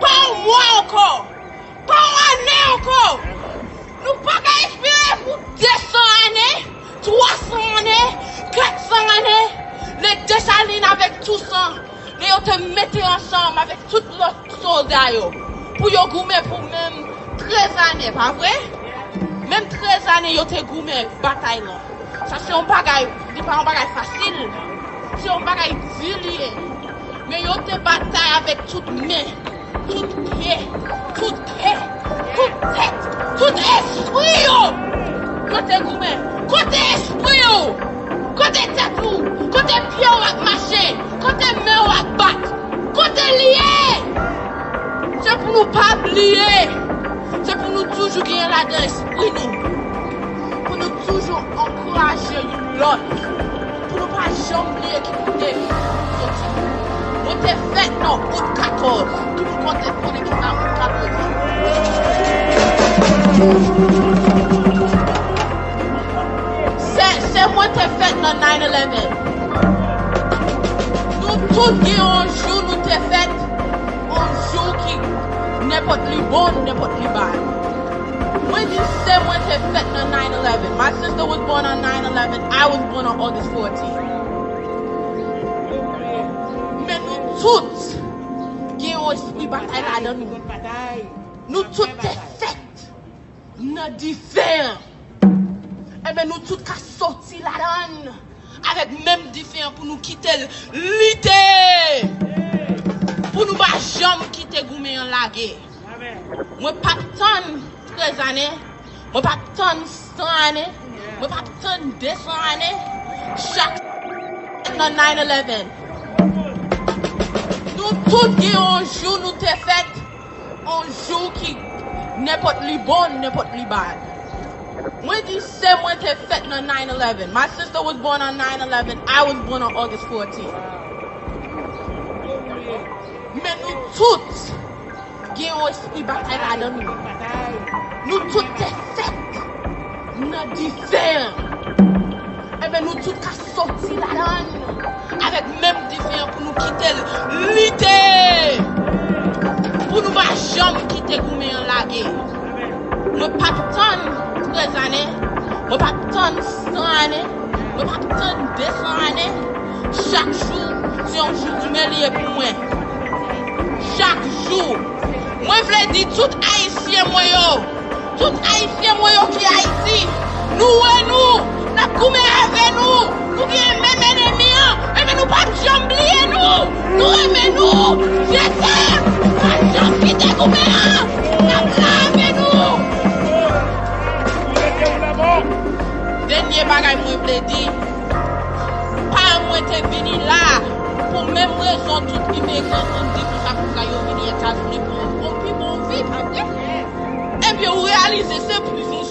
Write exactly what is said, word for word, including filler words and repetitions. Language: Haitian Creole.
Pa yon mwa ankò. Pa yon ane ankò. Nou pa ka espere pou de san ane, twa san ane, kat san ane, lè Desalin avèk Tousan, lè yo te mete ansanm avèk tout lòt sòlda yo, pou yo goumen pou menm trèz ane, pa vre? Menm trèz ane yo te goumen batay lan. Sa se yon bagay, li pa yon bagay fasil. Se yon bagay di li ye. Men yo te batay avèk tout men, tout pye, tout kè, tout tèt, tout espri yo. Yo te goumen. Kote espri w? Kote tèt ou? Kote pye w ap mache? Kote men w ap bat? Kote l ye? Se pou nou pa bliye. Se pou nou toujou genyen ladan espri nou. Pou nou toujou ankouraje youn lòt. Pou nou pa janm bliye ki kote nou soti. Mwen te fèt nan out katòz. Tout moun konnen, konnen ki sa out katòz ye. Se, se mwen te fèt nan nine eleven. Nou tout gen yon jou nou te fèt, yon jou ki nenpòt li bon, nenpòt li bad. Mwen di se mwen te fèt nan nine eleven. My sister was born on nine eleven. I was born on August fourteen. Men nou tout gen yon espri batay ladan nou. Nou tout te fèt nan dife an. Enben, nou tout ka soti ladan l avèk menm dife an pou nou kite l lite. Pou nou pa janm kite goumen an lage. Mwen p ap tann trèz ane. Mwen p ap tann san ane. Mwen p ap tann de san ane. Chak nan nine eleven. Nou tout gen yon jou nou te fèt. Yon jou ki nenpòt li bon, nenpòt li bad. Mwen di se mwen te fèt nan nine eleven. My sister was born on nine eleven. I was born on August fourteen. Men nou tout gen yon espri batay ladan nou. Nou tout te fèt nan dife an. Enben, nou tout ka soti ladan l avèk menm dife an pou nou kite l lite. Pou nou pa janm kite goumen an lage. Mwen p ap tann trèz ane. Mwen p ap tann san ane. Mwen p ap tann de san ane. Chak jou, se yon jou goumen li ye pou mwen. Chak jou. Mwen vle di tout Ayisyen mwen yo, tout Ayisyen mwen yo ki Ayiti, nou wè nou, n ap goumen avè nou, nou gen menm enemi an, enben nou p ap janm bliye nou, nou renmen nou, je t'aime, pa janm kite goumen an, n ap la avè nou. Dènye bagay mwen vle di, pa mwen te vini la pou menm rezon tout imigran konn di konsa pou sa yo vini Etazini pou yon pi bon vi, pa vre? Ebyen, ou reyalize se plis yon